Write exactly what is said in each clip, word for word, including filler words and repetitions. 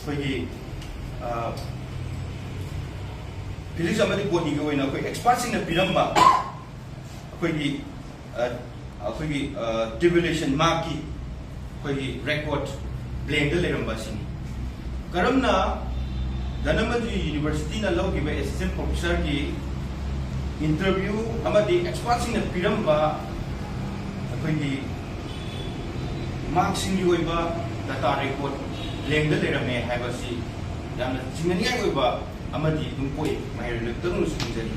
ꯑꯩꯈꯣꯏꯒꯤ ꯐꯤꯖꯤꯛꯁ ꯑꯃꯗꯤ ꯕꯣꯇꯅꯤꯒꯤ ꯑꯣꯏꯅ ꯑꯩꯈꯣꯏ ꯑꯦꯛꯁꯄꯥꯔꯠꯁꯤꯡꯅ ꯄꯤꯔꯝꯕ ꯑꯩꯈꯣꯏꯒꯤ ꯑ, ꯑꯩꯈꯣꯏꯒꯤ ꯇ꯭ꯔꯤꯕꯨꯂꯦꯁꯟ ꯃꯥꯔꯛꯀꯤ ꯑꯩꯈꯣꯏꯒꯤ ꯔꯦꯀꯣꯔꯠ ꯕ꯭ꯂꯦꯡꯗ ꯂꯩꯔꯝꯕ ꯑꯁꯤꯅꯤ꯫ ꯀꯔꯝꯅ ꯙꯅꯃꯟꯖꯨꯔꯤ ꯌꯨꯅꯤꯚꯔꯁꯤꯇꯤꯅ ꯂꯧꯈꯤꯕ ꯑꯦꯁꯤꯁꯇꯦꯟ ꯄ꯭ꯔꯣꯐꯦꯁꯔꯒꯤ ꯏꯟꯇꯔꯚ꯭ꯌꯨ ꯑꯃꯗꯤ ꯑꯦꯛꯁꯄꯥꯔꯠꯁꯤꯡꯅ ꯄꯤꯔꯝꯕ ꯑꯩꯈꯣꯏꯒꯤ ꯃꯥꯔꯛꯁꯤꯡꯒꯤ ꯑꯣꯏꯕ ꯗꯇꯥ ꯔꯦꯀꯣꯔꯠ ꯕ꯭ꯂꯦꯡꯗ ꯂꯩꯔꯝꯃꯦ ꯍꯥꯏꯕꯁꯤ ꯌꯥꯝꯅ ꯆꯤꯡꯅꯅꯤꯡꯉꯥꯏ ꯑꯣꯏꯕ ꯑꯃꯗꯤ ꯑꯗꯨꯝ ꯄꯣꯛꯏ꯫ ꯃꯍꯩꯔꯣꯏ ꯇꯔꯨꯛꯅꯁꯨ ꯈꯪꯖꯔꯤ꯫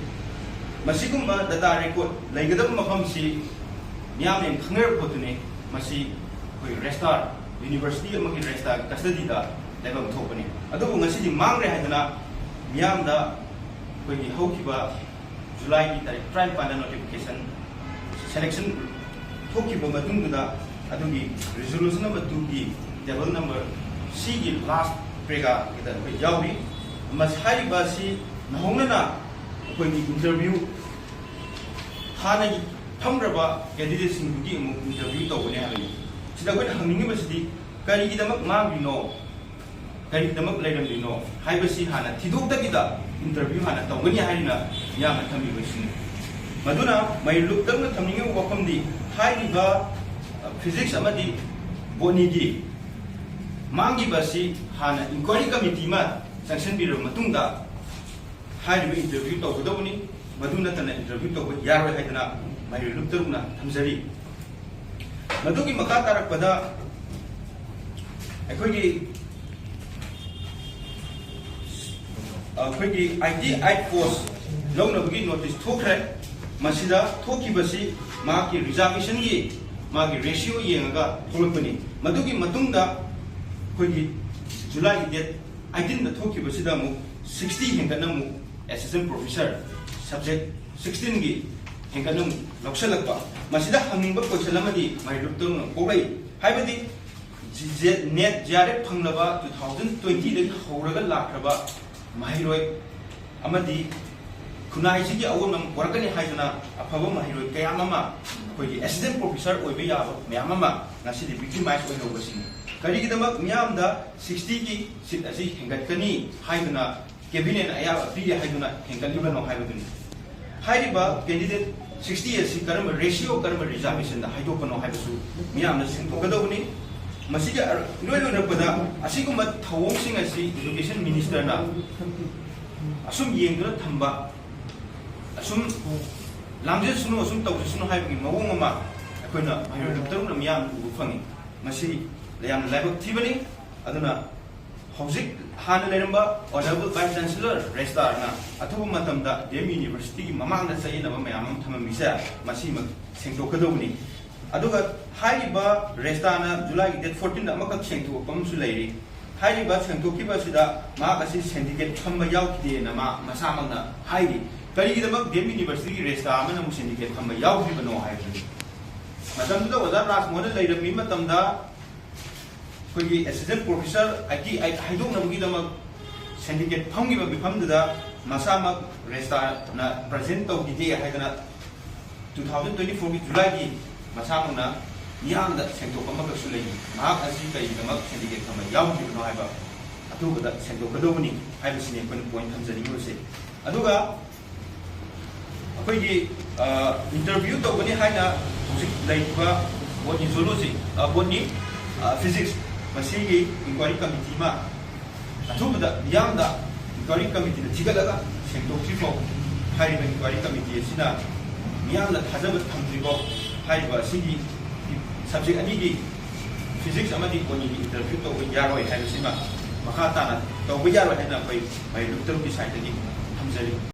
ꯃꯁꯤꯒꯨꯝꯕ ꯗꯇꯥ ꯔꯦꯀꯣꯔꯠ ꯂꯩꯒꯗꯕ ꯃꯐꯝꯁꯤ ꯃꯤꯌꯥꯝꯅ ꯌꯥꯝ ꯈꯪꯅꯔꯕ ꯄꯣꯠꯇꯨꯅꯤ꯫ ꯃꯁꯤ ꯑꯩꯈꯣꯏ ꯔꯦꯁꯇꯥꯔ, ꯌꯨꯅꯤꯚꯔꯁꯤꯇꯤ ꯑꯃꯒꯤ ꯔꯦꯁꯇꯥꯔꯒꯤ ꯀꯁꯇꯗꯤꯗ ꯂꯩꯐꯝ ꯊꯣꯛꯄꯅꯤ꯫ ꯑꯗꯨꯕꯨ ꯉꯁꯤꯗꯤ ꯃꯥꯡꯈ꯭ꯔꯦ ꯍꯥꯏꯗꯅ ꯃꯤꯌꯥꯝꯗ ꯑꯩꯈꯣꯏꯒꯤ ꯍꯧꯈꯤꯕ ꯖꯨꯂꯥꯏꯒꯤ ꯇꯥꯔꯤꯛ ꯇꯔꯥꯅꯤꯄꯥꯟꯗ ꯅꯣꯇꯤꯐꯤꯀꯦꯁꯟ ꯁꯦꯂꯦꯛꯁꯟ ꯊꯣꯛꯈꯤꯕ ꯃꯇꯨꯡꯗꯨꯗ ꯑꯗꯨꯒꯤ ꯔꯤꯖꯣꯂꯨꯁꯟ ꯅꯝꯕꯔ ꯇꯨꯒꯤ ꯇꯦꯕꯜ ꯅꯝꯕꯔ ꯁꯤꯒꯤ ꯂꯥꯁ ꯄ꯭ꯔꯦꯒꯥꯒꯤꯗ ꯑꯩꯈꯣꯏ ꯌꯥꯎꯔꯤ꯫ ꯃꯁꯤ ꯍꯥꯏꯔꯤꯕ ꯑꯁꯤ ꯅꯧꯍꯧꯅꯅ ꯑꯩꯈꯣꯏꯒꯤ ꯏꯟꯇꯔꯚ꯭ꯌꯨ ꯍꯥꯟꯅꯒꯤ ꯐꯝꯈ꯭ꯔꯕ ꯀꯦꯟꯗꯤꯗꯦꯠꯁꯤꯡꯗꯨꯒꯤ ꯑꯃꯨꯛ ꯏꯟꯇꯔꯚ꯭ꯌꯨ ꯇꯧꯒꯅꯤ ꯍꯥꯏꯕꯅꯤ꯫ ꯁꯤꯗ ꯑꯩꯈꯣꯏꯅ ꯍꯪꯅꯤꯡꯉꯤꯕꯁꯤꯗꯤ ꯀꯔꯤꯒꯤꯗꯃꯛ ꯃꯥꯡꯂꯤꯅꯣ, ꯀꯔꯤꯒꯤꯗꯃꯛ ꯂꯩꯔꯝꯂꯤꯅꯣ ꯍꯥꯏꯕꯁꯤ ꯍꯥꯟꯅ ꯊꯤꯗꯣꯛꯇꯕꯤꯗ ꯏꯟꯇꯔꯚ꯭ꯌꯨ ꯍꯥꯟꯅ ꯇꯧꯒꯅꯤ ꯍꯥꯏꯗꯨꯅ ꯃꯤꯌꯥꯝꯅ ꯊꯝꯕꯤꯕꯁꯤꯅꯤ꯫ ꯃꯗꯨꯅ ꯃꯩ ꯂꯨꯞꯇꯧꯅ ꯊꯝꯅꯤꯡꯉꯤꯕ ꯋꯥꯐꯝꯗꯤ ꯍꯥꯏꯔꯤꯕ ꯐꯤꯖꯤꯛꯁ ꯑꯃꯗꯤ ꯕꯣꯇꯅꯤꯒꯤ ꯃꯥꯡꯈꯤꯕ ꯑꯁꯤ ꯍꯥꯟꯅ ꯏꯟꯀ꯭ꯋꯥꯏꯔꯤ ꯀꯃꯤꯇꯤ ꯑꯃ ꯆꯪꯁꯤꯟꯕꯤꯔꯕ ꯃꯇꯨꯡꯗ ꯍꯥꯏꯔꯤꯕ ꯏꯟꯇꯔꯚ꯭ꯌꯨ ꯇꯧꯒꯗꯧꯕꯅꯤ꯫ ꯃꯗꯨ ꯅꯠꯇꯅ ꯏꯟꯇꯔꯚ꯭ꯌꯨ ꯇꯧꯕ ꯌꯥꯔꯣꯏ ꯍꯥꯏꯗꯅ ꯃꯩ ꯂꯨꯞꯇꯧꯅ ꯊꯝꯖꯔꯤ꯫ ꯃꯗꯨꯒꯤ ꯃꯈꯥ ꯇꯥꯔꯛꯄꯗ ꯑꯩꯈꯣꯏꯒꯤ ꯑꯩꯈꯣꯏꯒꯤ ꯑꯥꯏ ꯇꯤ ꯑꯥꯏꯠ ꯄꯣꯁ ꯂꯧꯅꯕꯒꯤ ꯅꯣꯇꯤꯁ ꯊꯣꯛꯈ꯭ꯔꯦ꯫ ꯃꯁꯤꯗ ꯊꯣꯛꯈꯤꯕꯁꯤ ꯃꯍꯥꯛꯀꯤ ꯔꯤꯖꯥꯔꯕꯦꯁꯟꯒꯤ ꯃꯥꯒꯤ ꯔꯦꯁꯤꯌꯣ ꯌꯦꯡꯉꯒ ꯊꯣꯛꯂꯛꯄꯅꯤ꯫ ꯃꯗꯨꯒꯤ ꯃꯇꯨꯡꯗ ꯑꯩꯈꯣꯏꯒꯤ ꯖꯨꯂꯥꯏꯒꯤ ꯗꯦꯠ ꯑꯥꯏꯇꯤꯟꯗ ꯊꯣꯛꯈꯤꯕꯁꯤꯗ ꯑꯃꯨꯛ ꯁꯤꯛꯁꯇꯤ ꯍꯦꯟꯒꯠꯅ ꯑꯃꯨꯛ ꯑꯦꯁꯤꯁꯇꯦꯟ ꯄ꯭ꯔꯣꯐꯦꯁꯔ ꯁꯕꯖꯦꯛ ꯁꯤꯛꯁꯇꯤꯟꯒꯤ ꯍꯦꯟꯒꯠꯅ ꯑꯃꯨꯛ ꯂꯧꯁꯤꯜꯂꯛꯄ꯫ ꯃꯁꯤꯗ ꯍꯪꯅꯤꯡꯕ ꯀꯣꯏꯁꯟ ꯑꯃꯗꯤ ꯃꯍꯩꯔꯣꯏ ꯇꯔꯨꯛꯅ ꯄꯣꯛꯂꯛꯏ꯫ ꯍꯥꯏꯕꯗꯤ ꯅꯦꯠ ꯖꯤ ꯑꯥꯔ ꯑꯦꯐ ꯐꯪꯂꯕ ꯇꯨ ꯊꯥꯎꯖꯟ ꯇ꯭ꯋꯦꯟꯇꯤꯗꯒꯤ ꯍꯧꯔꯒ ꯂꯥꯛꯈ꯭ꯔꯕ ꯃꯍꯩꯔꯣꯏ ꯑꯃꯗꯤ ꯈꯨꯟꯅꯥꯏꯁꯤꯒꯤ ꯑꯑꯣꯟꯕ ꯑꯃ ꯄꯨꯔꯛꯀꯅꯤ ꯍꯥꯏꯗꯨꯅ ꯑꯐꯕ ꯃꯍꯩꯔꯣꯏ ꯀꯌꯥ ꯑꯃ ꯑꯩꯈꯣꯏꯒꯤ assistant professor ꯑꯣꯏꯕ ꯌꯥꯕ ꯃꯌꯥꯝ ꯑꯃ ꯉꯁꯤꯗꯤ victimize ꯑꯣꯏꯍꯧꯕꯁꯤꯅꯤ꯫ ꯀꯔꯤꯒꯤꯗꯃꯛ ꯃꯤꯌꯥꯝꯗ sixty ꯒꯤ seat ꯑꯁꯤ ꯍꯦꯟꯒꯠꯀꯅꯤ ꯍꯥꯏꯗꯨꯅ cabinetꯅ ꯑꯌꯥꯕ ꯄꯤꯔꯦ ꯍꯥꯏꯗꯨꯅ ꯍꯦꯟꯒꯠꯂꯤꯕꯅꯣ ꯍꯥꯏꯕꯗꯨꯅꯤ꯫ ꯍꯥꯏꯔꯤꯕ candidate sixty ꯑꯁꯤ ꯀꯔꯝꯕ ratio, ꯀꯔꯝꯕ reservationꯗ ꯍꯥꯏꯗꯣꯛꯄꯅꯣ ꯍꯥꯏꯕꯁꯨ ꯃꯤꯌꯥꯝꯅ ꯁꯦꯡꯗꯣꯛꯀꯗꯧꯕꯅꯤ꯫ ꯃꯁꯤꯒꯤ ꯑꯔ-, ꯏꯔꯣꯏ ꯂꯣꯏꯔꯛꯄꯗ ꯑꯁꯤꯒꯨꯝꯕ ꯊꯧꯑꯣꯡꯁꯤꯡ ꯑꯁꯤ education ministerꯅ ꯑꯁꯨꯝ ꯌꯦꯡꯗꯨꯅ ꯊꯝꯕ, ꯑꯁꯨꯝ ꯂꯥꯡꯖꯁꯅꯨ, ꯑꯁꯨꯝ ꯇꯧꯖꯁꯅꯨ ꯍꯥꯏꯕꯒꯤ ꯃꯑꯣꯡ ꯑꯃ ꯑꯩꯈꯣꯏꯅ ꯃꯍꯩꯔꯣꯏ ꯇꯔꯨꯛꯅ ꯃꯤꯌꯥꯝꯅ ꯎꯕ ꯐꯪꯉꯤ꯫ ꯃꯁꯤ ꯌꯥꯝꯅ ꯂꯥꯏꯕꯛ ꯊꯤꯕꯅꯤ꯫ ꯑꯗꯨꯅ ꯍꯧꯖꯤꯛ ꯍꯥꯟꯅ ꯂꯩꯔꯝꯕ Honourable Vice Chancellor Registrarꯅ ꯑꯊꯨꯕ ꯃꯇꯝꯗ D M Universityꯒꯤ ꯃꯃꯥꯡꯗ ꯆꯌꯦꯠꯅꯕ ꯃꯌꯥꯝ ꯑꯃ ꯊꯝꯃꯝꯃꯤꯁꯦ ꯃꯁꯤꯃꯛ ꯁꯦꯡꯗꯣꯛꯀꯗꯧꯕꯅꯤ꯫ ꯑꯗꯨꯒ ꯍꯥꯏꯔꯤꯕ Registrarꯅ Julyꯒꯤ date fourteenꯗ ꯑꯃꯈꯛ ꯁꯦꯡꯗꯣꯛꯄ ꯑꯃꯁꯨ ꯂꯩꯔꯤ꯫ ꯍꯥꯏꯔꯤꯕ ꯁꯦꯡꯗꯣꯛꯈꯤꯕ ꯑꯁꯤꯗ ꯃꯍꯥꯛ ꯑꯁꯤ syndicate ꯐꯝꯕ ꯌꯥꯎꯈꯤꯗꯦꯅ ꯃꯥ ꯃꯁꯥꯃꯛꯅ ꯍꯥꯏꯔꯤ꯫ ꯀꯔꯤꯒꯤꯗꯃꯛ D M Universityꯒꯤ Registrar ꯑꯃꯅ ꯑꯃꯨꯛ syndicate ꯐꯝꯕ ꯌꯥꯎꯗ꯭ꯔꯤꯕꯅꯣ ꯍꯥꯏꯕꯗꯨꯅꯤ꯫ ꯃꯇꯝꯗꯨꯗ ꯑꯣꯖꯥ ꯔꯥꯖꯃꯣꯍꯟꯅ ꯂꯩꯔꯝꯃꯤ ꯃꯇꯝꯗ ꯑꯩꯈꯣꯏꯒꯤ assistant professor eighty eight ꯍꯥꯏꯗꯣꯛꯅꯕꯒꯤꯗꯃꯛ syndicate ꯐꯝꯈꯤꯕ ꯃꯤꯐꯝꯗꯨꯗ ꯃꯁꯥꯃꯛ Registrarꯅ present ꯇꯧꯈꯤꯗꯦ ꯍꯥꯏꯗꯅ two thousand twenty fourꯒꯤ Julyꯒꯤ ꯃꯁꯥꯃꯛꯅ ꯃꯤꯌꯥꯝꯗ ꯁꯦꯡꯗꯣꯛꯄ ꯑꯃꯈꯛꯁꯨ ꯂꯩꯔꯤ꯫ ꯃꯍꯥꯛ ꯑꯁꯤ ꯀꯔꯤꯒꯤꯗꯃꯛ syndicate ꯐꯝꯕ ꯌꯥꯎꯗ꯭ꯔꯤꯕꯅꯣ ꯍꯥꯏꯕ ꯑꯊꯨꯕꯗ ꯁꯦꯡꯗꯣꯛꯀꯗꯧꯕꯅꯤ ꯍꯥꯏꯕꯁꯤꯅꯤ ꯑꯩꯈꯣꯏꯅ point ꯊꯝꯖꯅꯤꯡꯂꯤꯕꯁꯦ꯫ ꯑꯗꯨꯒ ꯑꯩꯈꯣꯏꯒꯤ, ꯑ, interview ꯇꯧꯒꯅꯤ ꯍꯥꯏꯅ ꯍꯧꯖꯤꯛ ꯂꯩꯔꯤꯕ botany zoology, ꯑ, botany, ꯑ, physics ꯃꯁꯤꯒꯤ inquiry committee ꯑꯃ ꯑꯊꯨꯕꯗ ꯃꯤꯌꯥꯝꯗ inquiry committeeꯅ ꯊꯤꯒꯠꯂꯒ ꯁꯦꯡꯗꯣꯛꯇ꯭ꯔꯤ ꯐꯥꯎ, ꯍꯥꯏꯔꯤꯕ inquiry committee ꯑꯁꯤꯅ ꯃꯤꯌꯥꯝꯗ ꯊꯥꯖꯕ ꯊꯝꯗ꯭ꯔꯤ ꯐꯥꯎ ꯍꯥꯏꯔꯤꯕ ꯑꯁꯤꯒꯤ subject ꯑꯅꯤꯒꯤ physics ꯑꯃꯗꯤ botanyꯒꯤ interview ꯇꯧꯕ ꯌꯥꯔꯣꯏ ꯍꯥꯏꯕꯁꯤꯃ ꯃꯈꯥ ꯇꯥꯅ ꯇꯧꯕ ꯌꯥꯔꯣꯏ ꯍꯥꯏꯅ ꯑꯩꯈꯣꯏ ꯃꯍꯩꯔꯣꯏ ꯇꯔꯨꯛꯀꯤ sideꯇꯒꯤ ꯊꯝꯖꯔꯤ꯫